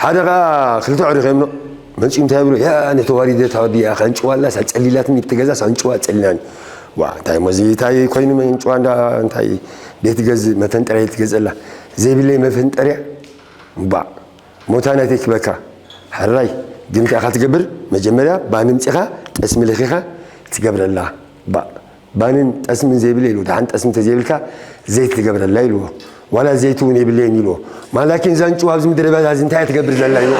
ሓደ ኸዓ ክልተ ኣዕሩኽ እዮም። መፂኡ እንታይ ይብሉ? ያ፣ ነቲ ዋሪደ ታወዲ እያ፣ ከንጭዋ ኣላ፣ ሳብ ፀሊላትኒ፣ ብቲ ገዛ ሳብ እንጭዋ ፀሊላኒ። ዋ፣ እንታይ ሞዚ፣ እንታይ ኮይኑ መንጭዋ እንዳ፣ እንታይ ቤት ገዝ፣ መፈንጠርያ ትገዝእላ? ዘይብለይ መፈንጠርያ? ባ፣ ሞታ ናተይ ክበካ። ሕራይ፣ ግን እንታይ ኢኻ ትገብር? መጀመርያ ባኒ ምፂኻ፣ ጠስሚ ለኺኻ ትገብረላ። ባ፣ ባንን ጠስምን ዘይብለ ኢሉ፣ ደሓን ጠስሚ ተዘይብልካ፣ ዘይቲ ትገብረላ ኢልዎ። ዋላ ዘይቲ እውን የብለይን ኢልዎ። ማላኪን ዛንጭዋ ኣብዚ ምድረ በዳ እዚ እንታይ እያ ትገብር ዘላ ኢልዎ።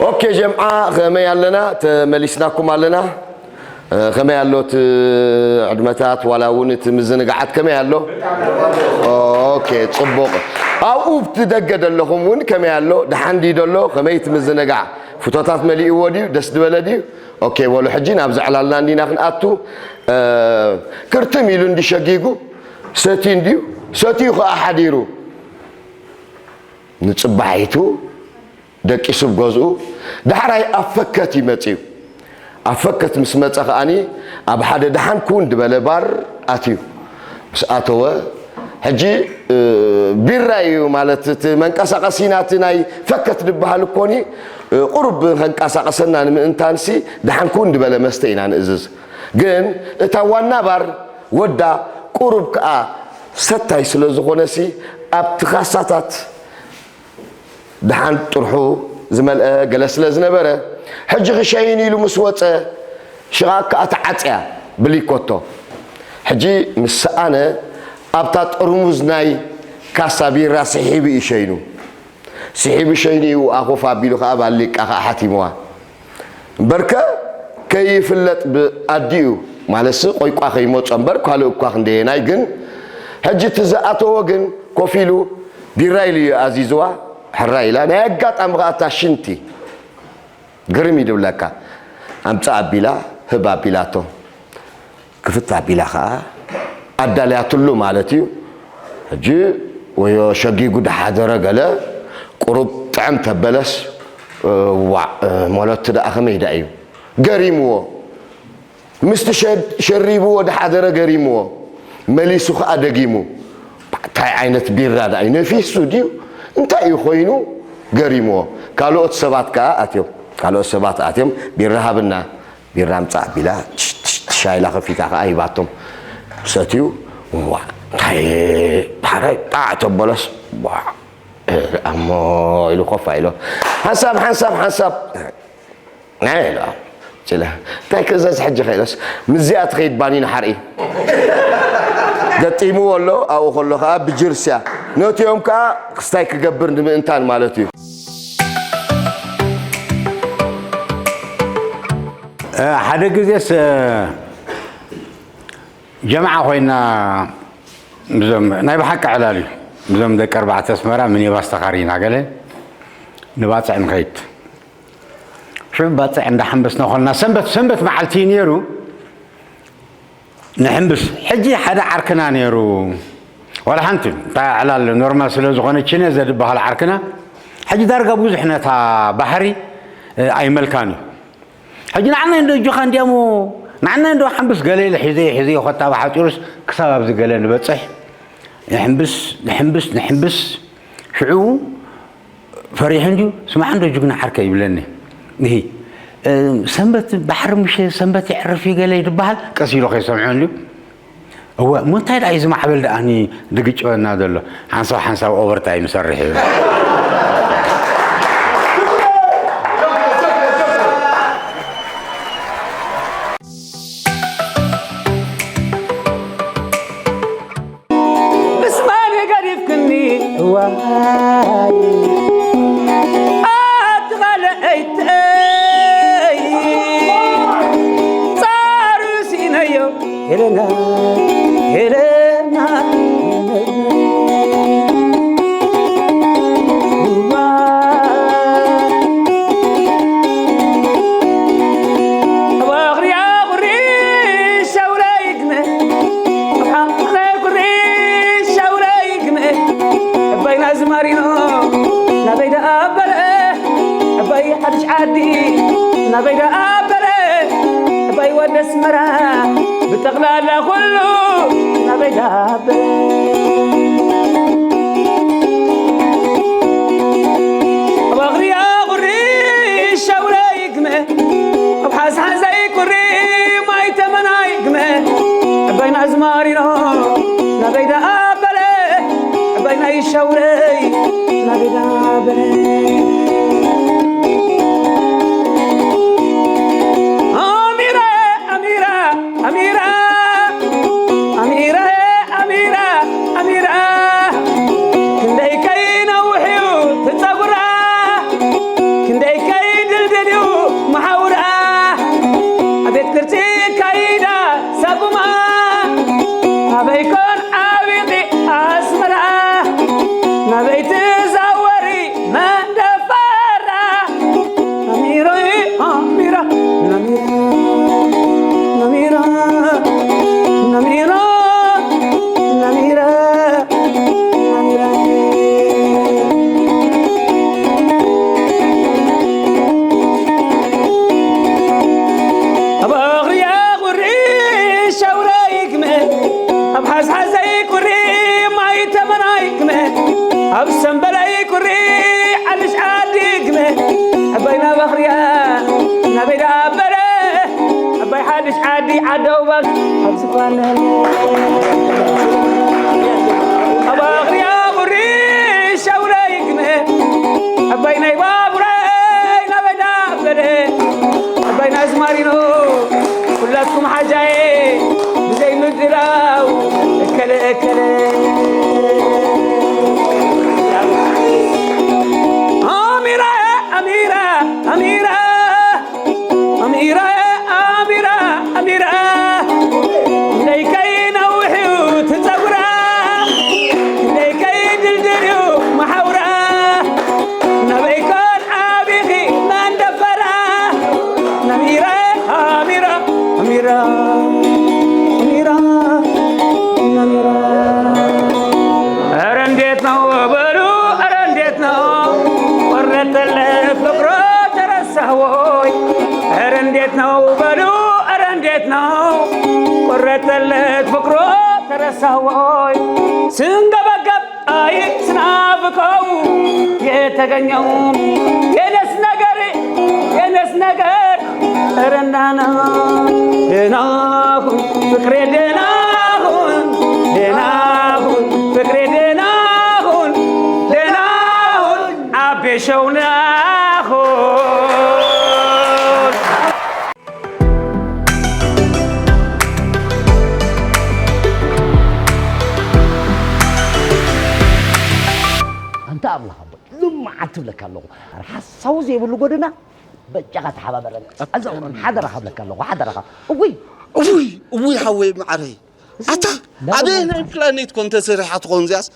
ኦኬ ጀምዓ፣ ከመይ ኣለና? ተመሊስናኩም ኣለና። እ፣ ከመይ ኣሎ እቲ ዕድመታት፣ ዋላ እውን እቲ ምዝንጋዓት ከመይ ኣሎ? ኦኬ፣ ጽቡቕ። ኣብኡ ብቲ ደገ ደለኹም እውን ከመይ ኣሎ? ደሓን ድዩ ደሎ? ከመይ እቲ ምዝንጋዕ? ፍቶታት መሊእዎ ድዩ? ደስ ዝበለ ድዩ? ኦኬ፣ በሉ ሕጂ ናብዚ ዕላልና እንዲና ክንኣቱ። እ፣ ክርትም ኢሉ እንዲ ሸጊጉ፣ ሰትዩ እንድዩ፣ ሰትዩ ኸኣ ሓዲሩ። ንጽባሒቱ ደቂሱ ኣብ ገዝኡ፣ ዳሕራይ ኣብ ፈከት እዩ መጺኡ። ኣብ ፈከት ምስ መጸ ከኣኒ፣ ኣብ ሓደ ደሓን ኩን ዝበለ ባር ኣትዩ። ምስ ኣተወ፣ ሕጂ፣ እ፣ ቢራ እዩ ማለት፣ እቲ መንቀሳቐሲና፣ እቲ ናይ ፈከት ዝበሃል እኮኒ፣ እ፣ ቁሩብ ከንቀሳቐሰና ንምእንታንሲ፣ ደሓን ኩን ዝበለ መስተ ኢና ንእዝዝ። ግን እታ ዋና ባር ወዳ ቁሩብ ከኣ ሰታይ ስለ ዝኾነሲ፣ ኣብቲ ካሳታት ደሓን ጥርሑ ዝመልአ ገለ ስለ ዝነበረ፣ ሕጂ ክሸይን ኢሉ ምስ ወጸ፣ ሽቓቕ ከኣ ተዓጽያ ብሊኮቶ። ሕጂ ምስ ሰኣነ፣ ኣብታ ጥርሙዝ ናይ ካሳ ቢራ ስሒቡ እዩ ሸይኑ። ስሒቡ ሸይኑ እዩ ኣኾፍ ኣቢሉ ከኣ ባሊቃ ከኣ ሓቲምዋ። እምበርከ ከይፍለጥ ብኣዲኡ ማለትሲ ቆይቋ ከይመጾ እምበር ካልእ እኳ ክንደየናይ ግን፣ ሕጂ እቲ ዝኣተዎ ግን ኮፍ ኢሉ ቢራ ኢሉ እዩ ኣዚዝዋ። ሕራይ ኢላ፣ ናይ ኣጋጣሚ ከኣ እታ ሽንቲ ግርም እዩ ድብለካ። ኣምጻእ ኣቢላ፣ ህብ ኣቢላቶ። ክፍት ኣቢላ ከኣ ኣዳልያትሉ ማለት እዩ። ሕጂ ወዮ ሸጊጉ ድሓደረ ገለ ቁሩብ ጥዕም ተበለስ፣ ዋዕ፣ ሞለቲ ደኣ ከመይ ደኣ እዩ? ገሪምዎ። ምስቲ ሸ-፣ ሸሪብዎ ድሓደረ ገሪምዎ። መሊሱ ከኣ ደጊሙ። እንታይ ዓይነት ቢራ ደኣ እዩ? ነፊሱ ድዩ? እንታይ እዩ ኮይኑ? ገሪምዎ። ካልኦት ሰባት ከኣ ኣትዮም። ካልኦት ሰባት ኣትዮም፣ ቢራ ሃብና። ቢራ ኣምጻእ ኣቢላ፣ ትሽ፣ ትሽ፣ ትሽ ኢላ ከፊታ ከኣ ሂባቶም። ሰትዩ፣ ዋዕ፣ እንታይ፣ ዳሕራይ ጣዕ ተበለስ፣ ዋዕ፣ እ፣ ኣሞ ኢሉ ኮፍ ኢሉ። ሓንሳብ፣ ሓንሳብ፣ ሓንሳብ። ናይ ኢሉ። ጭለ፣ እንታይ ክእዘዝ ሕጂ ከኢለስ፣ ምስዚኣ ትኸይድ ባኒን ሓርኢ። ገጢምዎ ኣሎ፣ ኣብኡ ከሎ ከኣ ብጅርስያ። ነቲኦም ከኣ ክስታይ ክገብር ንምእንታን ማለት እዩ። እ፣ ሓደ ግዜስ፣ እ፣ ጀምዓ ኮይና፣ ብዞም ናይ ብሓቂ ዕላል እዩ። ብዞም ደቂ ኣርባዕተ ኣስመራ ሚኒባስ ተኻሪና ገለ ንባጽዕ ንኸይድ። ሽዑ ባጽዕ እንዳሓንበስና ኮልና፣ ሰንበት፣ ሰንበት መዓልቲ እዩ ነይሩ። ንሕምብስ። ሕጂ ሓደ ዓርክና ነይሩ። ዋላ ሓንቲ፣ እታ ዕላል ኖርማል ስለ ዝኾነ፣ ቺኔዘ ዝበሃል ዓርክና፣ ሕጂ ዳርጋ ብዙሕ ነታ ባሕሪ፣ እ፣ ኣይመልካን እዩ። ሕጂ ንዓና እንዶ እጆኻ እንዲያሞ፣ ንዓና እንዶ ሓምብስ ገለ ኢለ ሒዘዮ፣ ሒዘዮ ኮታ ብሓጺሩስ ክሳብ ኣብዚ ገለ ንበጽሕ። ንሕምብስ፣ ንሕምብስ፣ ንሕምብስ። ሽዑ ፈሪሑ እንድዩ፣ "ስማዕ እንዶ ጅግና ዓርከይ" ይብለኒ። እሂ፣ እ፣ ሰንበት ባሕሪ ምሽ ሰንበት የዕርፍ እዩ ገለ ይድበሃል፣ ቀስ ኢሉ ከይሰምዖ እንድዩ። እወ፣ እሞ እንታይ ደኣ እዩ እዚ ማዕበል ደኣኒ ድግጭወና ዘሎ? ሓንሳብ ሓንሳብ ኦቨርታይም ይሰርሕ እዩ። ምስማን ገዲፍክኒ እዋይ ኣቲ ኻልኣይተይ ጻሩ ሲነዮ ሄለና ሄለና ናበይ ደኣ በለ ኣባይ ወዲ ኣስመራ፣ ብጠቕላላ ኩሉ ናበይ ደኣ በለ። ኣብ ኣኽርያ ቁሪ ሸውረ ይግመ፣ ኣብ ሓዝሓዘይ ቁሪ ማይ ተመና ይግመ፣ ኣባይና ኣዝማሪኖ ናበይ ደኣ በለ፣ ኣባይና ይሸውረይ ናበይ ደኣ በለ። ኣሚራ ኣሚራ ኣሚራ ኣሚራ ኣሚራ ኣሚራ፣ ክንደይ ከይነውሕ እዩ እቲ ጸጉራ፣ ክንደይ ከይድልድል እዩ መሓውራ፣ ኣቤት ቅርጺ ካይዳ ሳጉማ፣ ኣበይ ኮን ዓቢኺ ኣስመራ፣ ናበይ ትዛወሪ መንደፈራ፣ ኣሚራ ኣሚራ ኣሚራ ኣሚራ ኣሚራ ኣሚራ ኣሚራ። ኣብ ኣኽርያ ቁሪ ሸውረ ይግመ፣ ኣብ ሓዝሓዘይ ቁሪ ማይ ተመና ይግመ፣ ኣብ ሰንበለይ ቁሪ ዓልሽ ዓዲ ይግመ፣ ኣባይና ባኽርያ ናበይ ደኣ በለ፣ ኣባይ ሓድሽ ዓዲ ዓደው ባግ ኣብ ዝኾነ ኣብ ኣኽርያ ቁሪ ሸውረ ይግመ፣ ኣባይ ናይ ባቡረይ ናበይ ደኣ በለ፣ ኣባይና ኣዝማሪኖ ኩላትኩም ሓጃየ ብዘይ ምድላው እከለ እከለ። ኣሚራ ኣሚራ ኣሚራ ኣሚራ ኣሚራ ኣሚራ፣ ክንደይ ከይነውሕ እዩ እቲ ጸጉራ፣ ክንደይ ከይድልድል እዩ መሓውራ፣ ናበይ ኮን ዓቢኺ መንደፈራ፣ ናሚራ ኣሚራ ኣሚራ ኣሚራ ናሚራ። ኧረ እንዴት ነው በሉ፣ ኧረ እንዴት ነው ቆረጠለት ፍቅሮ ተረሳህ ወይ? ኧረ እንዴት ነው በሉ፣ ኧረ እንዴት ነው ቆረጠለት ፍቅሮ ተረሳህ ወይ? ስንገበገብ አይ ስናፍቀው የተገኘው የኔስ ነገር፣ የኔስ ነገር ኧረ እንዳና ደህና ሁን ፍቅሬ፣ ደህና ሁን፣ ደህና ሁን ፍቅሬ፣ ደህና ሁን፣ ደህና ሁን አቤ ሸውና ሁን። ኣንታ ኣምላኽ ኣቦይ፣ ሎሚ መዓልቲ እብለካ ኣለኹ፣ ኣረ ሓሳዊ ዘይብሉ ጎደና በጃኻ ተሓባበረኒ። ኣዛ ሓደራኻ እብለካ ኣለኹ፣ ሓደራኻ። እውይ! እውይ! እውይ ሓወይ መዓረይ! ኣታ ኣበየናይ ፕላኔት ኮን ተሰሪሓ ትኾን እዚኣስ?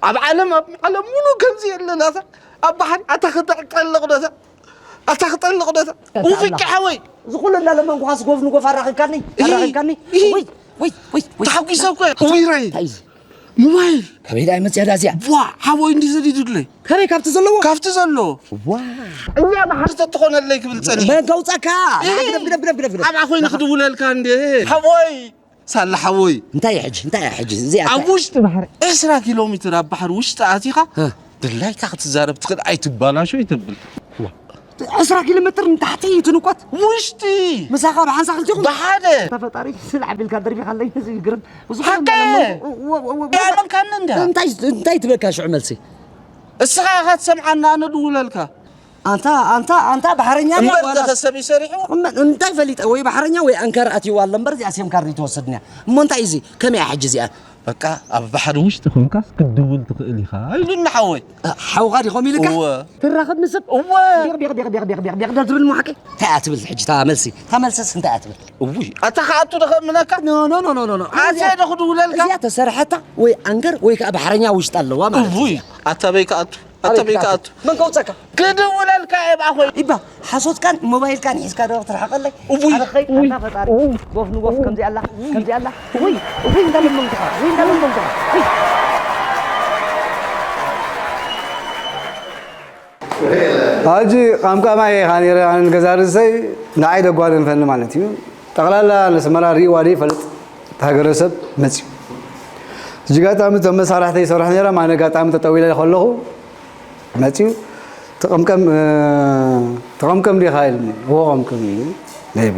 ኣብ ዓለም፣ ኣብ ዓለም ሙሉ ከምዚ የለን። ኣታ ኣብ ባሕሪ ኣታ ክጠልቕ ዶ እታ? ኣታ ክጠልቕ ዶ እታ? ኣታ ውፍቂ ኣምላኽ። ሓወይ! እዚ ኩሉ እንዳለመንኩኻስ ጎፍ ንጎፍ ኣራኺብካኒ፣ እሂ፣ ኣራኺብካኒ። እሂ። ውይ፣ ውይ፣ ውይ፣ ውይ። ተሓጒሰ እኮ እየ። ውይ ራይ! እንታይ እዩ እዚ? ሞባይል! ካበይ ደኣ መፅያ እዚኣ? ቧ! ሓወይ እንዲህ ዘዲዱለይ። ካበይ ካብቲ ዘለዎ? ካብቲ ዘሎ። ዋ! እኛ ባሕሪ ተትኾነለይ ክብል ጸኒሐ። መን ከውጻካ? እሂ። ግደፍ፣ ግደፍ፣ ግደፍ፣ ግደፍ፣ ግደፍ። ኣብኣ ኮይነ ክድውለልካ እንዴ? ሓወይ! ሳላ ሓወይ። እንታይ እዩ ሕጂ? እንታይ እዩ ሕጂ? እዚኣ ኣብ እንታይ ውሽጢ ባሕሪ ዕስራ ኪሎ ሜትር ኣብ ባሕሪ ውሽጢ ኣቲኻ እ። ድላይካ ክትዛረብ ትኽእል ኣይትባላሾ እዩ ተብል። ዕስራ ኪሎ ሜትር ንታሕቲ እዩ ትንቆት። ውሽጢ። ምሳኻ ብሓንሳእ ክልቲኹም? ብሓደ። እታ ፈጣሪ ስላዕ ቢልካ ደርቢኻለይ፣ እዚ ይግርም። እዚ ሓቀ። ኩሉ እንዳለመንኩ፣ ወ-፣ ወ-፣ ወ-፣ ያመንካኒ እንደ። እንታይ፣ እንታይ ትበካ ሽዑ መልሲ? እስኻ ኢኻ ትሰምዓና፣ ኣነ ድውለልካ። ኣንታ፣ ኣንታ፣ ኣንታ ባሕረኛ እምበር ዋላ ተኸሰብ ይሰሪሑ? እመ-፣ እንታይ ፈሊጠ? ወይ ባሕረኛ ወይ ኣንከር ኣትይዋ ኣሎ እምበር፣ እዚኣ ሴም ካርድ ይትወስድን እያ። እሞ እንታይ እዩ እዚ? ከመይ እያ ሕጂ እዚኣ? በቃ፣ ኣብ ባሕሪ ውሽጢ ኮንካስ ክትድውል ትኽእል ኢኻ ኢሉኒ ሓወይ። እ፣ ሓውኻ ዲኾም ኢልካ? እወ። ትራኸብ ንስብ? እወ። ቢቕ፣ ቢቕ፣ ቢቕ፣ ቢቕ፣ ቢቕ፣ ቢቕ፣ ቢቕ፣ ዶ ትብል እሞ ሓቂ? እንታይ እያ ትብል ሕጂ? እታ መልሲ፣ እታ መልስስ እንታይ እያ ትብል? እውይ፣ ኣታ ክኣቱ ዶ ከእምነካ? ኖ፣ ኖ፣ ኖ፣ ኖ፣ ኖ፣ ኖ። ኣዜ ዶ ክድውለልካ? እዚኣ ተሰርሐታ ወይ ኣንገር ወይ ከኣ ባሕረኛ ውሽጢ ኣለዋ ማለት እዩ እውይ፣ እዚኣ። ኣታ በይ ክኣቱ? ኣታ ኣበይ በይ ክኣቱ? ክኣቱ? መን ከውጸካ? ክድውለልካ እየ ብኣኾይ። ኢባ፣ ሓሶትካን ሞባይልካን ሒዝካ ዶ ክትርሕቐለይ? እውይ፣ ኣረኸይ፣ እውይ፣ ኣታ ፈጣሪ። እውይ። ጎፍ ንጎፍ ከምዚ ኣላ፣ ከምዚ ኣላ። እውይ፣ እውይ፣ እንዳለመንኩኻ፣ እውይ፣ እንዳለመንኩኻ። እውይ። ሕጂ ቃምቃማይ ኢኻ ነይረ፣ ኣነ ንገዛ ርእሰይ ንዓይ ደጓደንፈኒ ማለት እዩ። ጠቕላላ ነስመራ ርእይዋ ደይፈልጥ እቲ ሃገረሰብ መፅዩ። ሕጂ ኣጋጣሚ እቶም መሳርሕተይ ይሰርሑ ነይሮም፣ ኣነ ኣጋጣሚ ጠጠው ኢለ ከለኹ መፅዩ፣ "ተቐምቀም፣ እ፣ ተቐምቀም ዲኻ?" ኢሉኒ። "እዎ፣ ቀምቀም እዩ" ነይቢ።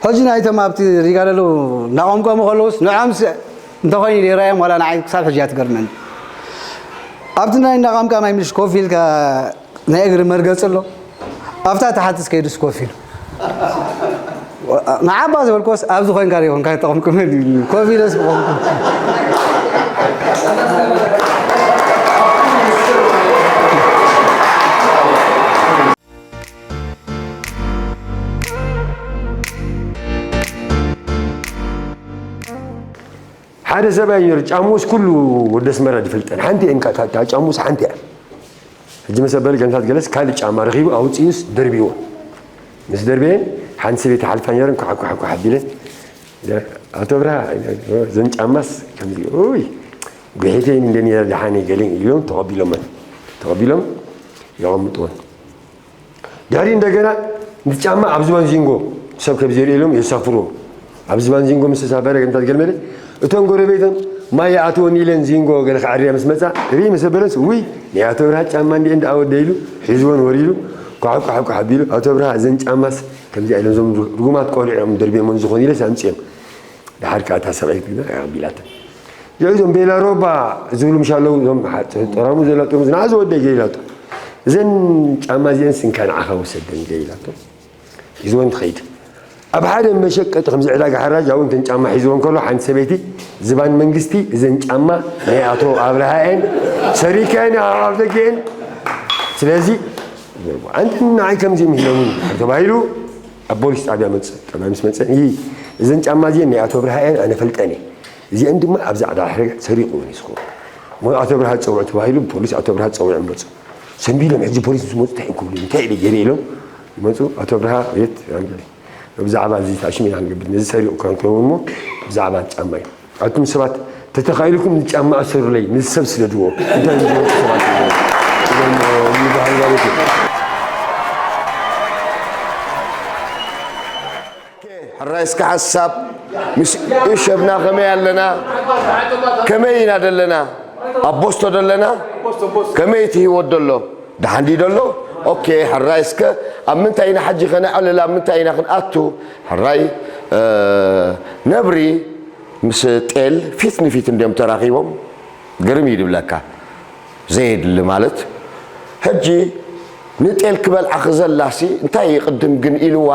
ሕጂ ናይቶም ኣብቲ ሪጋ ዘለዉ እናቐምቀሙ ከለዉስ ንዖምስ እንተኾይኑ ይረኣዮም፣ ዋላ ንዓይ ክሳብ ሕጂ እያ ትገርመኒ። ኣብቲ ናይ እናቐምቀማይ ምሽ ኮፍ ኢልካ ናይ እግሪ መርገጺ ኣሎ። ኣብታ ታሕቲ እስከይድስ ኮፍ ኢሉ። ንዓባ ዝበልኮስ ኣብዚ ኮይንካ ዶ ይኾንካ ተቐምቅመኒ ኢሉኒ። ኮፍ ኢለስ ብቐምቅም። ሓደ ሰብኣይ ነይሩ፣ ጫሙስ ኩሉ ወዲ ኣስመራ ዝፈልጠን። ሓንቲ እየን፣ እታ ጫሙስ ሓንቲ እያ። ሕጂ መሰበሪ ገንታት ገለስ ካልእ ጫማ ረኺቡ ኣውፂኡስ ደርቢዎ። ምስ ደርበየን ሓንቲ ሰበይቲ ሓልፋ ነይረን፣ ኳሕ ኳሕ ኳሕ ኣቢለን፣ "ኣቶ ብርሃ፣ እዘን ጫማስ ከምዚ፣ ኡይ፣ ጉሒተይን እንደ ነይረ ደሓነይ" ገለ ኢሎም ተቐቢሎመን። ተቐቢሎም የቐምጥወን። ድሕሪ እንደገና ነቲ ጫማ ኣብ ዝባን ዚንጎ ሰብ ከም ዘይርእየሎም የሳፍርዎ። ኣብ ዝባን ዚንጎ ምስ ተሳፈረ፣ ገንታት ገልመለ፣ እቶም ጎረቤቶም ማይ ይኣትወን ኢለን ዚንጎ ገለ ክዓርያ ምስ መጻ፣ ርኢ ምስ ኣበለስ፣ "ውይ፣ ናይ ኣቶ ብርሃ ጫማ እንዲኤን ደኣ ወደ" ኢሉ ሒዝወን ወሪዱ፣ ኳሕ ኳሕ ኳሕ ኣቢሉ፣ "ኣቶ ብርሃ፣ እዘን ጫማስ ከምዚኣ ኢለን፣ እዞም ርጉማት ቆልዑ እዮም ደርብዮመን ዝኾኑ" ኢለስ ኣምጺኦም። ደሓር ከኣ እታ ሰበይቲ ግና ኣቢላታ። እዚኦም ቤላሮባ ዝብሉ ምሽ ኣለዉ፣ እዞም ጠራሙ ዘላ ጥርሙዝ ንዓ ዝወደ ገይላቶ። እዘን ጫማ እዚአን ስንካ ንዓኻ ውሰደን ገይላቶ። ሒዝወን ትኸይድ። ኣብ ሓደ መሸቀጢ ከምዚ ዕዳጋ ሓራጅ ኣብኡ እንተን ጫማ ሒዝወን ከሎ ሓንቲ ሰበይቲ ዝባን መንግስቲ እዘን ጫማ ናይ ኣቶ ኣብርሃ እየን፣ ሰሪካ እየን፣ ኣብ ኣፍደገ እየን። ስለዚ ኣንተ ንዓይ ከምዚ እዮም ሂሎምኒ ተባሂሉ ኣብ ፖሊስ ጣብያ መጽ-፣ ጣብያ ምስ መጸ፣ "ይህ እዘን ጫማ እዚአን ናይ ኣቶ ኣብርሃ እየን፣ ኣነ ፈልጠን እየ። እዚአን ድማ ኣብ ዛዕዳ ሕርገ ሰሪቑወን እዩ ዝኸውን። እሞ ኣቶ ኣብርሃ ጸውዑ" ተባሂሉ ብፖሊስ ኣቶ ኣብርሃ ጸዊዖም መጹ። ሰንቢሎም ሕጂ ፖሊስ ምስ መጹ እንታይ እዮም ክብሉ? እንታይ ኢለ ገይረ ኢሎም ይመጹ። ኣቶ ኣብርሃ ቤት ብዛዕባ እዚ ታሽም ኢና ንገብር። ነዚ ሰሪቑ ከንከውን እሞ ብዛዕባ ጫማ እዩ። ኣቱም ሰባት ተተኻኢልኩም ንጫማ ኣሰሩለይ፣ ነዚ ሰብ ስደድዎ። እንታይ እዮም ዝብሉ ሰባት እዮም? እዞም፣ እ፣ ይበሃል ማለት እዩ። ሕራይ እስከ ሓንሳብ ምስ እሸብና ከመይ ኣለና? ከመይ ኢና ደለና? ኣብ ቦስቶ ደለና? ከመይ እቲ ህይወት ደሎ? ደሓን ድዩ ደሎ? ኦኬ፣ ሕራይ እስከ ኣብ ምንታይ ኢና ሕጂ ከነዕልል? ኣብ ምንታይ ኢና ክንኣቱ? ሕራይ፣ እ፣ ነብሪ ምስ ጤል ፊት ንፊት እንድዮም ተራኺቦም። ግርም እዩ ድብለካ። ዘየድሊ ማለት፣ ሕጂ ንጤል ክበልዓ ክዘላሲ እንታይ እዩ ቅድም ግን ኢልዋ?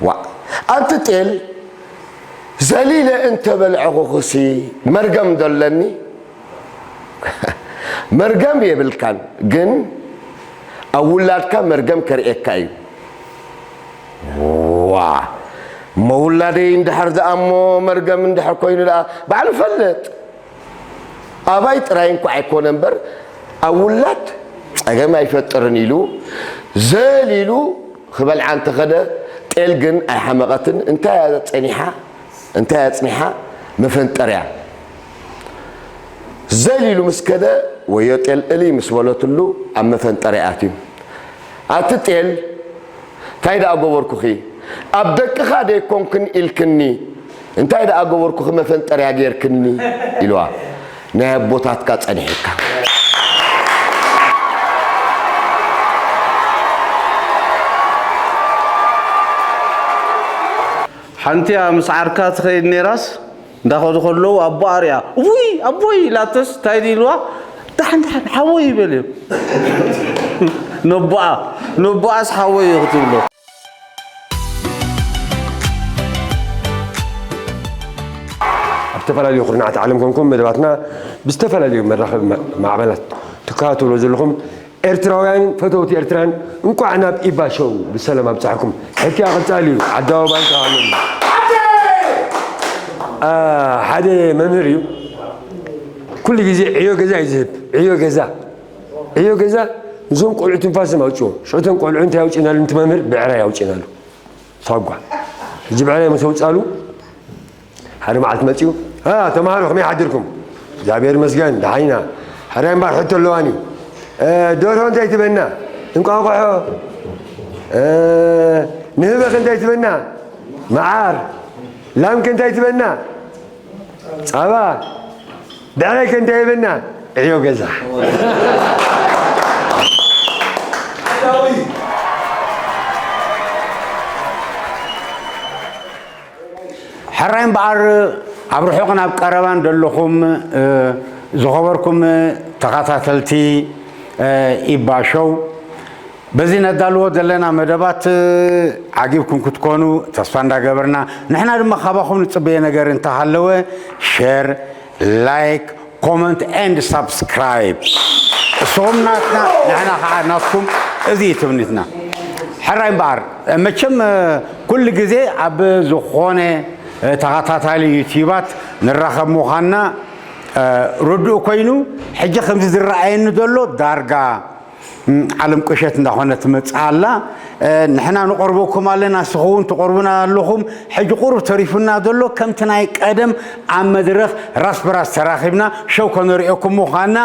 ዋእ፣ ኣንቲ ጤል፣ ዘሊለ እንተበልዐኹኽሲ መርገም ዶ ኣለኒ? መርገም የብልካን፣ ግን ኣብ ውላድካ መርገም ከርእየካ እዩ። ዋ፣ እሞ ውላደይ እንድሕር ደኣ እሞ መርገም እንድሕር ኮይኑ ደኣ ባዕሉ ፈልጥ። ኣባይ ጥራይ እንኳ ኣይኮነ እምበር፣ ኣብ ውላድ ጸገም ኣይፈጥርን ኢሉ፣ ዘሊሉ ክበልዓ እንተኸደ፣ ጤል ግን ኣይሓመቐትን። እንታይ እያ ጸኒሓ? እንታይ ኣጽኒሓ? መፈንጠርያ። ዘሊሉ ምስ ከደ፣ ወዮ ጤል እልይ ምስ በለትሉ፣ ኣብ መፈንጠርያ ኣትዩ። ኣቲ ጤል፣ እንታይ ደኣ ገበርኩኺ? ኣብ ደቅኻ ደይኮንክን ኢልክኒ፣ እንታይ ደኣ ገበርኩኺ መፈንጠርያ ጌርክኒ? ኢልዋ። ናይ ኣቦታትካ ጸኒሕካ። ሓንቲያ ምስ ዓርካ ትኸይድ ነይራስ፣ እንዳኸዱ ከለዉ ኣቦኣ ሪኣ፣ "ውይ ኣቦይ" ኢላቶስ፣ እንታይ ኢልዋ? "ደሓን፣ ደሓን፣ ሓወይ" ይበልዮ። ነቦኣ፣ ነቦኣስ ሓወይ እዩ ክትብሎ። ኣብ ዝተፈላለዩ ኩርናዓት ዓለም ኮንኩም መደባትና ብዝተፈላለዩ መራኸቢ ማ-፣ ማዕበላት ትከታተልዎ ዘለኹም ኤርትራውያን ፈተውቲ ኤርትራን እንቋዕ ናብ ኢባ ሾው ብሰላም ኣብጻሕኩም። ሕክያ ቀጻሊ እዩ። ዓዲ ኣበባ እንተሃለሉ። አ፣ ሓደ መምህር እዩ። ኩሉ ግዜ ዕዮ ገዛ እዩ ዝህብ። ዕዮ ገዛ። ዕዮ ገዛ፣ እዞም ቆልዑ ትንፋሶም ኣውጽዎ። ሽዑ እቶም ቆልዑ እንታይ ኣውጺእናሉ? ነቲ መምህር ብዕራይ ኣውጺእናሉ። ሳጓ። ሕጂ ብዕራይ ምስ ኣውጻሉ፣ ሓደ መዓልቲ መጺኡ፣ "አ፣ ተምሃሮ፣ ከመይ ሓዲርኩም?" "እግዚኣብሔር ይመስገን፣ ደሓን ኢና። ሕራይ እምበኣር ሕቶ ኣለዋኒ። እ፣ ደርሆ እንታይ ትበና?" እንቋቑሖ፣ እ፣ ንህበ ከ እንታይ ትበና? መዓር። ላም ከ እንታይ ትበና? ጸባ። ብዕራይ ከ እንታይ ይበና? ዕዮ ገዛ። ሕራይ እምበኣር ኣብ ርሑቕን ኣብ ቀረባን ዘለኹም፣ እ፣ ዝኸበርኩም ተኸታተልቲ፣ እ፣ ኢባ ሾው፣ በዚ ነዳልዎ ዘለና መደባት፣ እ፣ ዓጊብኩም ክትኮኑ ተስፋ እንዳገበርና፣ ንሕና ድማ ካባኹም ንጽበዮ ነገር እንተሃለወ፣ ሸር፣ ላይክ፣ ኮመንት ኤንድ ሳብስክራይብ። እሶም ናትና፣ ንሕና ከዓ ናትኩም። እዚ እዩ ትምኒትና። ሕራይ እምበኣር፣ መቸም፣ ኩሉ ግዜ ኣብ ዝኾነ ተኸታታሊ ዩቲዩባት ንራኸብ ምዃንና ርዱእ ኮይኑ፣ ሕጂ ከምዚ ዝረኣየኒ ዘሎ ዳርጋ ዓለም ቁሸት እንዳኾነ ትመጽእ ኣላ። ንሕና ንቆርበኩም ኣለና፣ ንስኹም እውን ትቆርቡና ኣለኹም። ሕጂ ቁሩብ ተሪፉና ዘሎ ከምቲ ናይ ቀደም ኣብ መድረኽ ራስ ብራስ ተራኺብና ሸው ከነርእየኩም ምዃንና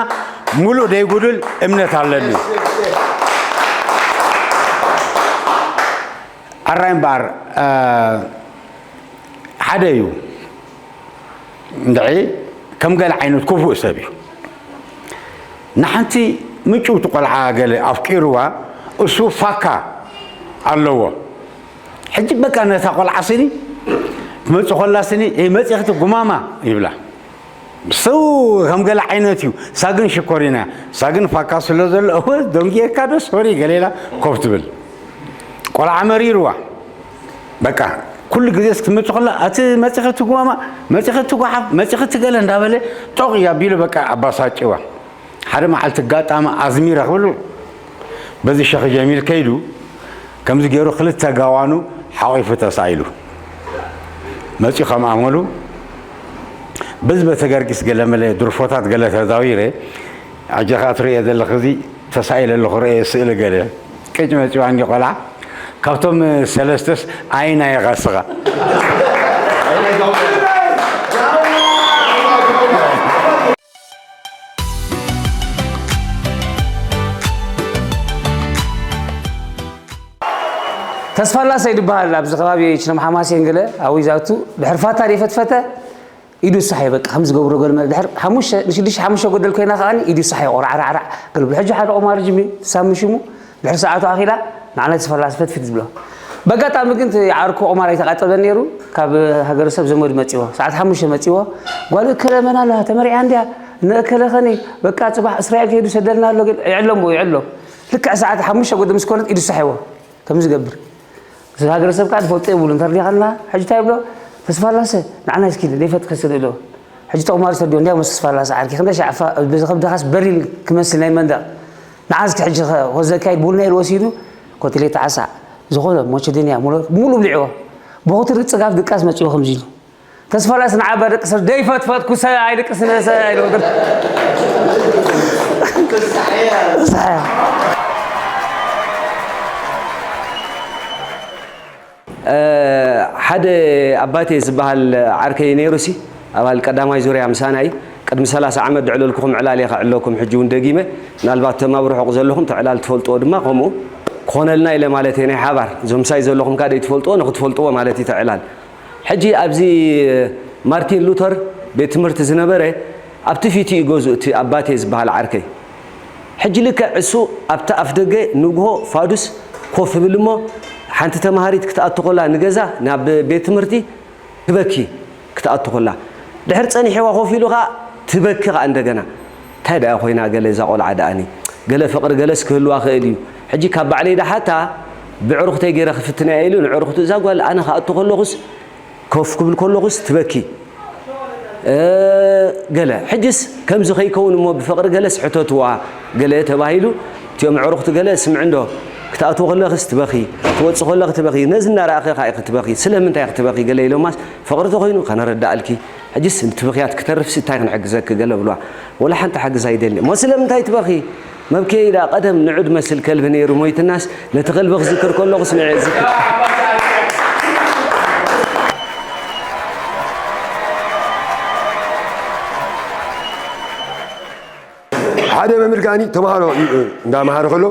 ምሉእ ደይጉድል እምነት ኣለኒ። ኣራይ እምበኣር፣ ሓደ እዩ። እንድዒ ከም ገለ ዓይነት ክፉእ ሰብ እዩ። ንሓንቲ ምጭውቲ ቆልዓ ገለ ኣፍቂርዋ፣ እሱ ፋካ ኣለዎ። ሕጂ በቃ ነታ ቆልዓ ስኒ ትመጽእ ኮላ ስኒ፣ "ኤይ መጺኽቲ ጉማማ" ይብላ። ሰው ከም ገለ ዓይነት እዩ። ሳግን ሽኮሪና፣ ሳግን ፋካ ስለ ዘሎ፣ "እወ፣ ደንጊየካ ዶ ሶሪ?" ገለ ኢላ ኮፍ ትብል። ቆልዓ መሪርዋ። በቃ ኩሉ ግዜ እስክትመጽእ ከላ፣ "ኣቲ መጺኺ ትጉማማ፣ መጺኺ ትጓሓፍ፣ መጺኺ ትገለ" እንዳበለ ጦቕ እዩ ኣቢሉ በቃ ኣባሳጭዋ። ሓደ መዓልቲ ኣጋጣሚ ኣዝሚረ ክብል በዚ ሸኽ ጀሚል ከይዱ፣ ከምዚ ገይሩ ክልተ ጋዋኑ ሓቒፉ ተሳኢሉ መጺኡ ከም ኣመሉ በዚ በተገርጊስ ገለመለ ድርፎታት ገለ ተዛዊረ፣ ኣጀኻ ትርእየ ዘለኽ እዚ ተሳኢለ ኣለኹ ርእየ ስእሊ ገለ ቅጭ መጺዋ እንዲ ቆልዓ ካብቶም ሰለስተስ ኣይና ኢኻ ስኻ። ተስፋላሰ ይድበሃል። ኣብዚ ከባቢ ችነም ሓማሴን ገለ ኣብ ዊዛቱ ድሕሪ ፋታ ደይፈትፈተ ኢዱ ሳሕ እዩ። በቃ ከም ዝገብሮ ገለ መለ ድሕሪ ሓሙሽተ፣ ንሽዱሽተ ሓሙሽተ ጎደል ኮይና ከኣ ኢዱ ሳሕ እዩ። ቆራዕራዕራዕ ገለ ብሎ። ሕጂ ሓደ ቁማር ጅሚ ሳሚ ሽሙ ድሕሪ ሰዓቱ ኣኺላ ንዓና ተስፋላሰ ፈትፊት ዝብሎ። በጋጣሚ ግን እቲ ዓርኩ ቁማር ኣይተቃጠበን ነይሩ። ካብ ሃገረሰብ ዘመዱ መጺዎ። ሰዓት ሓሙሽተ መጺዎ። ጓል እከለ መን ኣለዋ? ተመሪዓ እንድያ? ንእከለ ኸኒ በቃ ጽባሕ እስራኤል ከይዱ ሰደልና ኣሎ። ግን ይዕሎ እሞ ይዕሎ። ልክዕ ሰዓት ሓሙሽተ ጎደል ምስ ኮነት ኢዱ ሳሕ ይዎ። ከም ዝገብር። እዚ ሃገረሰብ ከኣ ዝፈልጦ የብሉን። ተርዲኻና፣ ሕጂ እንታይ ይብሎ? ተስፋላሰ፣ ንዓና እስኪ ዘይፈትከ ስለ ኢሎ። ሕጂ ተቑማሪ ሰዲዮ፣ እንዲያው ምስ ተስፋላሰ ዓርኪ፣ ክንደይ ሻዕፋ፣ በዚ ከብድኻስ በሪል ክመስል ናይ መንደቕ። ንዓ እስኪ ሕጂ ኸ፣ ወዘካይድ ቡልና ኢሉ ወሲዱ፣ ኮትሌት ዓሳ፣ ዝኾነ ሞቸደንያ፣ ሙሉ፣ ሙሉ ብሊዕዎ። ብኹትሪ ጽጋብ ድቃስ መጺዎ ከምዚ ኢሉ። ተስፋላስ ንዓባ ደቂ ሰብ ደይፈትፈትኩ ሰ-፣ ኣይድቅስነ ሰ-፣ ኣይልበቅን። ተስፋ እያ። እ፣ ሓደ ኣባቴ ዝበሃል ዓርከይ ነይሩሲ፣ ኣባል ቀዳማይ ዙርያ ምሳና እዩ። ቅድሚ ሰላሳ ዓመት ድዕለልኩኹም ዕላል እየ ከዕለኩም፣ ሕጂ እውን ደጊመ። ምናልባት እቶም ኣብ ርሑቕ ዘለኹም እቲ ዕላል ትፈልጥዎ ድማ ከምኡ ክኾነልና ኢለ ማለት እየ፣ ናይ ሓባር። እዞም ምሳይ ዘለኹም ከኣ ደይትፈልጥዎ፣ ንኽትፈልጥዎ ማለት እዩ እቲ ዕላል። ሕጂ ኣብዚ ማርቲን ሉተር ቤት ትምህርቲ ዝነበረ ኣብቲ ፊት እዩ ገዝኡ እቲ ኣባቴ ዝበሃል ዓርከይ። ሕጂ ልክዕ እሱ ኣብቲ ኣፍ ደገ ንግሆ ፋዱስ ኮፍ ይብል እሞ ሓንቲ ተማሃሪት ክትኣቱ ከላ ንገዛ ናብ ቤት ትምህርቲ ትበኪ ክትኣቱ ከላ። ድሕር ጸኒሕዋ ኮፍ ኢሉ ከኣ ትበኪ ከኣ እንደገና። እንታይ ደኣ ኮይና ገለ እዛ ቆልዓ ደኣኒ? ገለ ፍቕሪ ገለስ ክህልዋ ክእል እዩ። ሕጂ ካብ ባዕለይ ደሓታ ብዕሩኽተይ ገይረ ክፍትንያ ኢሉ ንዕሩኽቱ እዛ ጓል ኣነ ክኣቱ ከለኹስ ኮፍ ክብል ከለኹስ ትበኪ፣ እ፣ ገለ። ሕጅስ ከምዚ ከይከውን እሞ ብፍቕሪ ገለስ ሕተትዋ ገለ ተባሂሉ፣ እቲኦም ኣዕሩኽቲ ገለ ስምዒ እንዶ፣ ክትኣትዊ ከለኽስ ትበኺ፣ ክትወጽእ ከለኺ ትበኺ፣ ነዚ እናረኣኺ ኢኺ ክትበኺ፣ ስለምንታይ ኢኺ ትበኺ ገለ ኢሎማስ፣ ፍቕሪ ተኾይኑ ከነረዳእልኪ፣ ሕጅስ እቲ ብኽያት ክተርፍሲ እንታይ ክንሕግዘኪ ገለ ብልዋ። ወላ ሓንቲ ሓገዝ ኣይደሊ። እሞ ስለምንታይ ትበኺ? መብከዪ ደኣ ቀደም ንዑድ መስል ከልቢ ነይሩ ሞይትናስ፣ ነቲ ከልቢ ክዝክር ከለኹ ስምዒ ዝክር። ሓደ መምህር ከኣኒ ተምሃሮ እንዳምሃረ ከሎ፣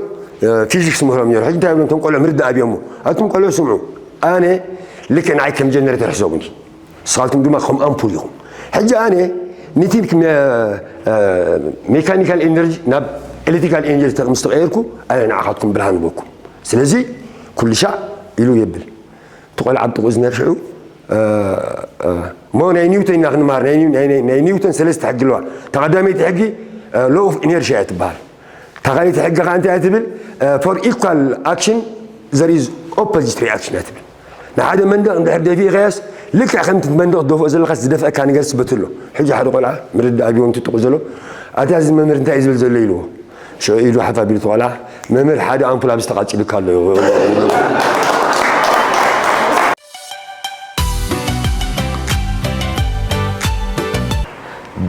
ፊዚክስ ምህሮም ነይሩ። ሕጂ እንታይ ይብሎም እቶም ቆልዑ ምርዳእ ኣብዮሞ። ኣቱም ቆልዑ ስምዑ። ኣነ ልክዕ ንዓይ ከም ጀነሬተር ሕሰቡኒ። ንስኻትኩም ድማ ከም ኣምፑል ኢኹም። ሕጂ ኣነ ነቲ ሜካኒካል ኤነርጂ ናብ ኤሌክትሪካል ኤነርጂ ምስ ተቐየርኩ ኣነ ንዓኻትኩም ብርሃን በኩም። ስለዚ ኩሉ ሻዕ ኢሉ የብል። እቲ ቆልዓ ኣብ ጥቕኡ ዝነበረ ሽዑ እሞ ናይ ኒውተን ኢና ክንምሃር። ናይ ኒው- ናይ- ናይ- ናይ ኒውተን ሰለስተ ሕጊ ኣለዋ። እታ ቀዳመይቲ ሕጊ ሎ ኦፍ ኢነርሽያ እያ ትበሃል። እታ ካልኣይቲ ሕጊ ከዓ እንታይ እያ ትብል? For equal action there is opposite reaction እያ ትብል። ንሓደ መንደቕ እንድሕር ደፊእካዮስ ልክዕ ከምቲ መንደቕ ትደፍኦ ዘለካ ዝደፍአካ ነገር ስበት ኣሎ። ሕጂ ሓደ ቆልዓ ምርዳእ ኣብዮ እንትጥቑ ዘሎ ኣታ እዚ መምህር እንታይ እዩ ዝብል ዘሎ ኢልዎ። ሽዑ ኢዱ ሓፍ ኣቢሉ ተቆልዓ፣ መምህር ሓደ ኣምፑል ኣብዚ ተቓጺሉካ ኣሎ።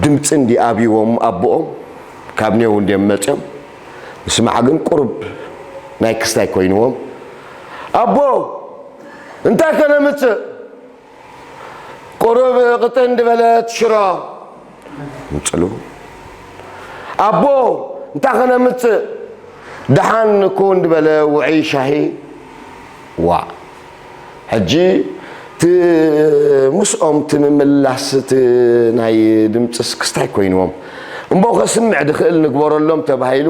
ድምፂ እንዲ ኣብይዎም ኣቦኦም ካብ ኔው እንዲዮም መፅኦም። ምስማዕ ግን ቁሩብ ናይ ክስታይ ኮይንዎም። ኣቦ እንታይ ከነምፅእ? ቁሩብ ቅጥን ድበለት ሽሮ ምፅሉ። ኣቦ እንታይ ከነምፅእ? ደሓን ኩን ድበለ ውዑይ ሻሂ። ዋ ሕጂ እቲ ምስኦም እቲ ምምላስ እቲ ናይ ድምፅስ ክስታይ ኮይንዎም። እምቦ ከስምዕ ድኽእል ንግበረሎም ተባሂሉ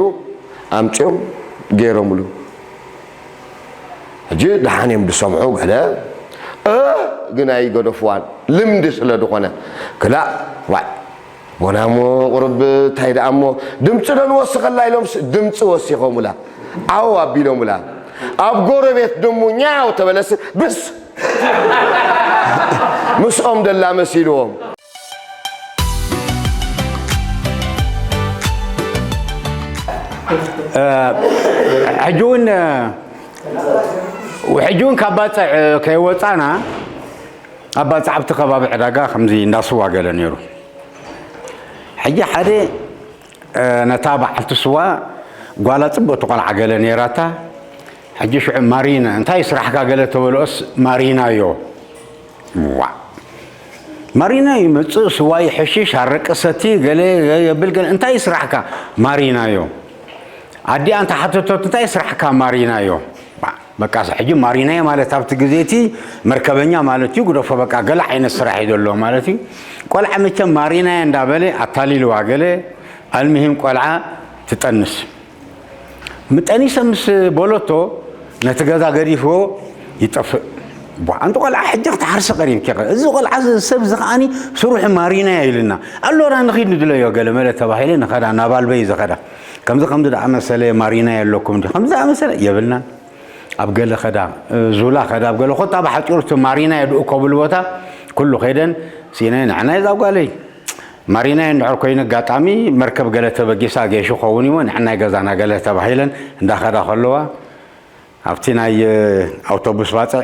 ኣምፅኦም ገይሮምሉ። ሕጂ ደሓን እዮም ዝሰምዑ ገለ እ ግን ኣይገደፍዋን ልምዲ ስለ ዝኾነ ክላእ ዋይ ቦናሞ ቁርብ እንታይ ደኣ እሞ ድምፂ ዶ ንወስኸላ ኢሎምስ ድምፂ ወሲኾሙላ ዓው ኣቢሎሙላ ኣብ ጎረቤት ድሙ ኛው ተበለስ ብስ ምስኦም ደላ መሲልዎም ሕጂ እውን ሕጂ እውን ካብ ባፅዕ ከይወፃና ኣብ ባፅዕ ኣብቲ ከባቢ ዕዳጋ ከምዚ እንዳስዋ ገለ ነይሩ ሕጂ ሓደ ነታ በዓልቲ ስዋ ጓላ ፅብቕቲ ቆልዓ ገለ ነይራታ ሕጂ ሽዑ ማሪና እንታይ ስራሕካ ገለ ተበልኦስ ማሪናዮ ዋ ማሪና ይመፅእ ስዋ ይሕሽሽ ኣረቂ ሰቲ ገለ የብል ገለ እንታይ ስራሕካ ማሪናዮ ኣዲኣ እንተ ሓተቶት እንታይ ስራሕካ ማሪናዮ በቃ ሕጂ ማሪናዮ ማለት ኣብቲ ግዜ እቲ መርከበኛ ማለት እዩ ግደፎ በቃ ገለ ዓይነት ስራሕ እዩ ዘሎ ማለት እዩ ቆልዓ መቸም ማሪናዮ እንዳበለ ኣታሊልዋ ገለ ኣልምሂም ቆልዓ ትጠንስ ምጠኒሰ ምስ በለቶ ነቲ ገዛ ገዲፍዎ ይጠፍእ። ቧ ኣንቲ ቆልዓ ሕጂ ክትሓርሲ ቀሪብኪ ኢኺ። እዚ ቆልዓ እዚ ሰብ እዚ ከዓኒ ስርሑ ማሪናያ ኢልና። ኣሎና ንኺድ ንድለዮ ገለ መለ ተባሂለ ንኸዳ ናብ ኣልበይ ዝኸዳ። ከምዚ ከምዚ ደኣ መሰለ ማሪናያ ኣለኩም ድዩ? ከምዚ ደኣ መሰለ የብልናን። ኣብ ገለ ከዳ ዙላ ከዳ ኣብ ገለ ኮታ ብሓፂሩ እቲ ማሪናያ ድኡ ከብሉ ቦታ ኩሉ ከይደን ሲነ ንዕናይ እዛ ጓለይ ማሪናይ እንድሕር ኮይኑ ኣጋጣሚ መርከብ ገለ ተበጊሳ ጌሹ ኸውን እሞ ንዕናይ ገዛና ገለ ተባሂለን እንዳኸዳ ከለዋ ኣብቲ ናይ ኣውቶቡስ ባፅዕ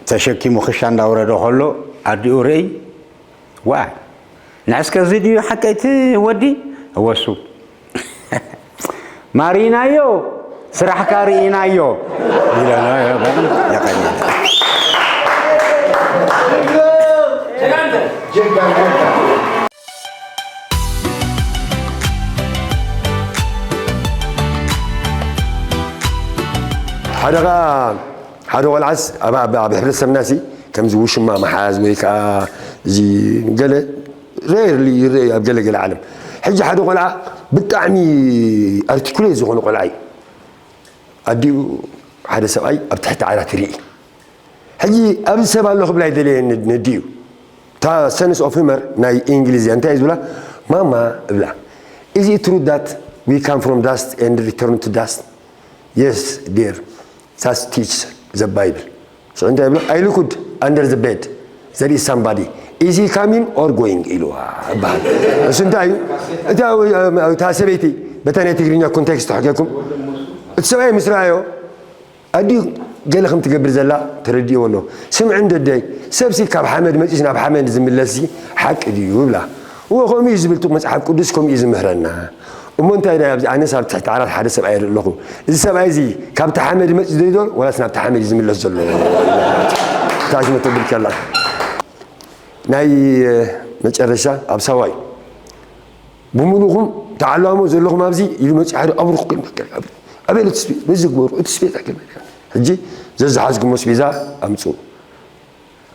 ተሸኪሙ ክሻ እንዳውረደ ከሎ ኣዲኡ ርእይ ዋይ ንዕስከ እዚ ድዩ ሓቀይቲ ወዲ እወሱ ማሪናዮ ስራሕካ ርኢናዮ ኢለና የቐኒ ሓደ ኸዓ ሓደ ቆልዓስ ኣብ ኣብ ኣብ ሕብረተሰብናሲ ከምዚ ውሽማ ምሓዝ ወይ ከዓ እዚ ገለ ሬርሊ ይረኣዩ ኣብ ገለ ገለ ዓለም ሕጂ ሓደ ቆልዓ ብጣዕሚ ኣርቲኩሌት ዝኾነ ቆልዓ እዩ ኣዲኡ ሓደ ሰብኣይ ኣብ ትሕቲ ዓራት ይርኢ ሕጂ ኣብዚ ሰብ ኣሎ ክብላ ይደልየ ነዲኡ እታ ሰንስ ኦፍ ሂመር ናይ እንግሊዝያ እንታይ ዝብላ ማማ እብላ is it true that we come from dust and return to dust yes dear that teach the bible ሽዑ እንታይ ይብሎ I looked under the bed there is somebody is he coming or going ኢልዋ ይበሃል እሱ እንታይ እዩ እታ ሰበይቲ በታ ናይ ትግርኛ ኮንቴክስት ተሕገኩም እቲ ሰብኣይ ምስ ረኣዮ ኣዲኡ ገለ ከም ትገብር ዘላ ተረዲእዎ ኣሎ። ስምዒ እንዶ ኣደይ፣ ሰብሲ ካብ ሓመድ መጺኡስ ናብ ሓመድ ዝምለስሲ ሓቂ ድዩ? ይብላ። እወ ከምኡ እዩ ዝብል ጥቕ መጽሓፍ ቅዱስ ከምኡ እዩ ዝምህረና። እሞ እንታይ ዳይ ኣብዚ ኣነስ ኣብ ትሕቲ ዓራት ሓደ ሰብኣይ ይርኢ ኣለኹ። እዚ ሰብኣይ እዚ ካብቲ ሓመድ መጺኡ ዶ ዋላስ ናብቲ ሓመድ እዩ ዝምለስ ዘሎ? እታ ሽመት ተብል ከላ ናይ መጨረሻ ኣብ ሳዋ እዩ። ብምሉእኹም ተዓላሞ ዘለኹም ኣብዚ ኢሉ መጺኡ ሓደ ኣብርኽ ኣበይ እቲ ስፒ-፣ በዚ ግበሩ፣ እቲ ስፒ-፣ ሕጂ ዘዝሓዝኩሞ ስፒዛ ኣምጽኡ።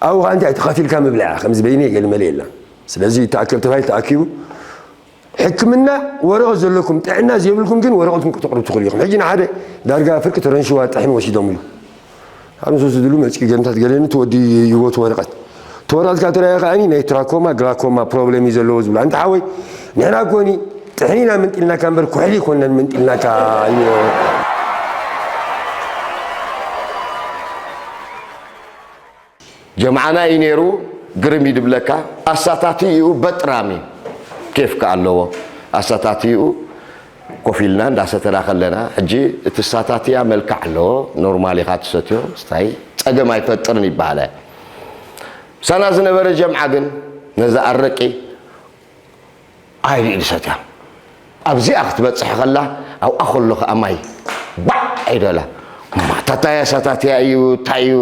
ኣብኡ ኸኣ እንታይ ተኸፊልካ ምብላዕ እያ፣ ከምዚ በይነይ ገለ መለ የላን። ስለዚ ይተኣከብ ተባሂሉ ተኣኪቡ፣ ሕክምና ወረቐት ዘለኩም፣ ጥዕና ዘይብልኩም ግን ወረቐትኩም ከተቕርቡ ትኽእሉ ኢኹም። ሕጂ ንሓደ ዳርጋ ፍርቂ ተረንሽዋ ጥሕኒ ወሲዶምሉ። ኣብ ንሱ ዝድሉ መጺኡ ገንታት ገለኒ ትወዲ ይወት ወረቐት። እቲ ወረቐትካ ትረኣዮ ከኣኒ ናይ ትራኮማ፣ ግላኮማ ፕሮብሌም እዩ ዘለዎ ዝብሉ። ኣንታ ሓወይ፣ ንሕና ኮኒ ጥሕኒና መንጢልናካ እምበር ኩሕሊ ኮነን መንጢልናካ እዩ። ጀምዓና እዩ ነይሩ፣ ግርም እዩ ድብለካ። ኣሳታትይኡ በጥራም እዩ። ኬፍ ከኣ ኣለዎ። ኣሳታትይኡ ኮፍ ኢልና እንዳሰተና ከለና፣ ሕጂ እቲ ሳታትያ መልክዕ ኣለዎ። ኖርማል ኢኻ ትሰትዮ፣ ስታይ ጸገም ኣይፈጥርን ይበሃል። ምሳና ዝነበረ ጀምዓ ግን ነዛ ኣረቂ ኣይርኢ ዝሰትያ። ኣብዚኣ ክትበጽሕ ከላ፣ ኣብኣ ከሎ ከኣ ማይ ባዕ ኣይደላ። እማ፣ ታታይ ኣሳታትያ እዩ፣ እንታይ እዩ?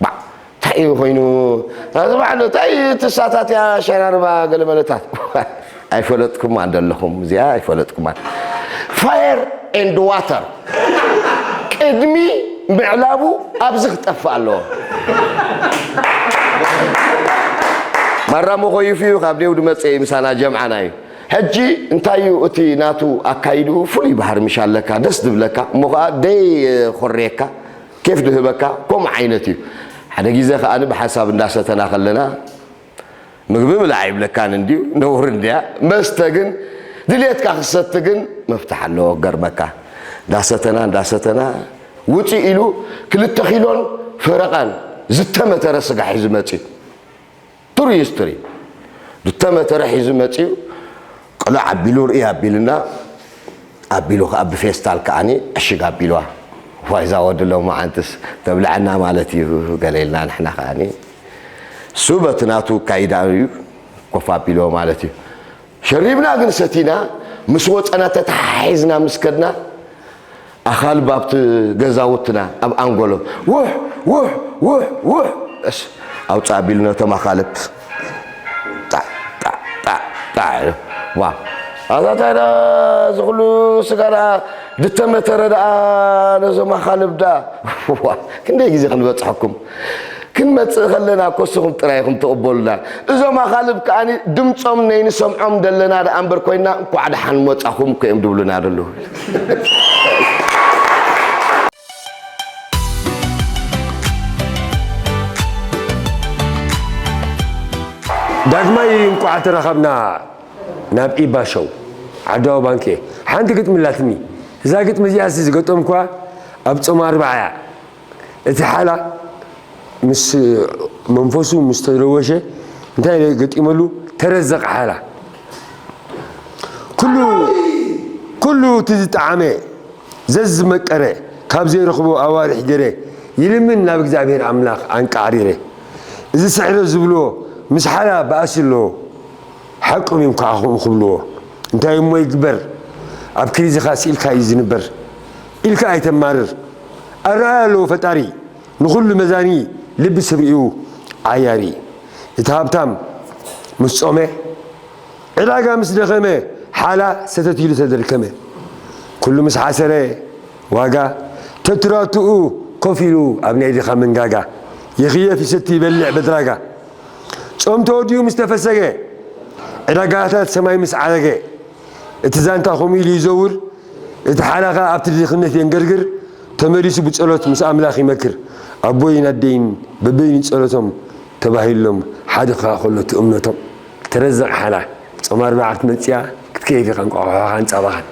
ባዕ፣ እንታይ እዩ ኮይኑ? ታዚ ባዕሉ፣ እንታይ እዩ እቲ ኣሳታትያ ሸራርባ ገለ መለታት? ኣይፈለጥኩማ እንደለኹም፣ እዚኣ ኣይፈለጥኩማ። ፋየር ኤንድ ዋተር። ቅድሚ ምዕላቡ ኣብዚ ክጠፍእ ኣለዎ። ማራ መኾይፍ እዩ፣ ካብ ዴው ድመጽእ እዩ፣ ምሳና ጀምዓና እዩ። ሕጂ እንታይ እዩ እቲ ናቱ ኣካይድኡ? ፍሉይ ባህሪ ምሽ ኣለካ፣ ደስ ድብለካ፣ እሞ ኸኣ ደይ ኾርየካ፣ ኬፍ ድህበካ፣ ከምኡ ዓይነት እዩ። ሓደ ግዜ ከኣ ብሓንሳብ እንዳሰተና ከለና፣ ምግቢ ብላዕ ይብለካን እንድዩ፣ ነውሪ እንድያ። መስተ ግን፣ ድልየትካ ክሰቲ ግን መፍትሕ ኣለዎ፣ ክገርመካ። እንዳሰተና፣ እንዳሰተና፣ ውጽእ ኢሉ ክልተ ኪሎን ፈረቓን ዝተመተረ ስጋ ሒዙ መጽዩ። ትሩ ሂስትሪ። ዝተመተረ ሒዙ መጽዩ፣ ቅሉዕ ኣቢሉ ርእይ ኣቢልና፣ ኣቢሉ ከኣ ብፌስታል ከኣኒ ዕሽግ ኣቢልዋ። ዋይ፣ እዛ ወዲ ሎማዓንትስ ተብልዐና ማለት እዩ፣ ገለ ኢልና ንሕና ከኣኒ። እሱ በቲ ናቱ ኣካይዳ እዩ ኮፍ ኣቢልዎ ማለት እዩ። ሸሪብና ግን ሰቲና፣ ምስ ወጸና ተተሓሒዝና ምስ ከድና፣ ኣኻልብ ኣብቲ ገዛውትና፣ ኣብ ኣንጎሎ፣ ውሕ፣ ውሕ፣ ውሕ፣ ውሕ፣ እስ፣ ኣውጽእ ኣቢሉ ነቶም ኣኻልብ፣ ጣዕ፣ ጣዕ፣ ጣዕ፣ ጣዕ ኢሉ። ዋ፣ ኣታ እንታይ ደኣ፣ እዚ ኩሉ ስጋ ደኣ፣ ድተመተረ ደኣ፣ ነዞም ኣኻልብ ደኣ። ዋ፣ ክንደይ ግዜ ክንበጽሐኩም? ክንመጽእ ከለና እኮ እስኹም ጥራይ ኢኹም ትቕበሉና። እዞም ኣኻልብ ከኣኒ ድምጾም ነይንሰምዖም ደለና ደኣ እምበር ኮይና፣ እንኳዕ ደሓን መጻኹም እኮ እዮም ድብሉና ደለዉ። ዳግማይ እንኳዕ ተራኸብና ናብ ኢባ ሾው። ዓዳዊ ባንክ እየ። ሓንቲ ግጥሚ ኣላትኒ። እዛ ግጥሚ እዚኣስ ዝገጠምኳ ኣብ ጾም ኣርብዓ እያ። እቲ ሓላ ምስ መንፈሱ ምስ ተረወሸ እንታይ ገጢመሉ? ተረዘቕ ሓላ። ኩሉ፣ ኩሉ እቲ ዝጠዓመ ዘዝመቀረ ካብ ዘይረኽቦ ኣዋርሕ ገይረ ይልምን ናብ እግዚኣብሔር ኣምላኽ ኣንቃዕሪረ። እዚ ስሕረ ዝብልዎ ምስ ሓላ ባእሲ ኣለዎ። ሓቆም እዮም ከዓ ከምኡ ክብልዎ። እንታይ እሞ ይግበር? ኣብ ክሪዝኻ ስኢልካ እዩ ዝንበር ኢልካ ኣይተማርር። ኣረኣያ ኣለዎ ፈጣሪ ንኹሉ መዛኒ፣ ልቢ ስብርኡ ዓያሪ። እቲ ሃብታም ምስ ጾመ፣ ዕዳጋ ምስ ደኸመ፣ ሓላ ሰተት ኢሉ ተደርከመ። ኩሉ ምስ ሓሰረ ዋጋ፣ ተትራትኡ ኮፍ ኢሉ ኣብ ናይ ድኻ መንጋጋ። ይኽየፍ ይሰቲ ይበልዕ በድራጋ። ጾም ተወዲኡ ምስ ተፈሰገ፣ ዕዳጋታት ሰማይ ምስ ዓረገ፣ እቲ ዛንታ ከምኡ ኢሉ ይዘውር፣ እቲ ሓላኻ ኣብቲ ድኽነት የንገርግር፣ ተመሊሱ ብጸሎት ምስ ኣምላኽ ይመክር። ኣቦይን ኣደይን በበይኑ ጸሎቶም ተባሂሎም፣ ሓደ ክኻ ከሎ እቲ እምነቶም። ተረዘቕ ሓላ፣ ጾም ኣርብዓ ክትመጽያ፣ ክትከይፍ ኢኻ እንቋቑሖኻን ጸባኻን።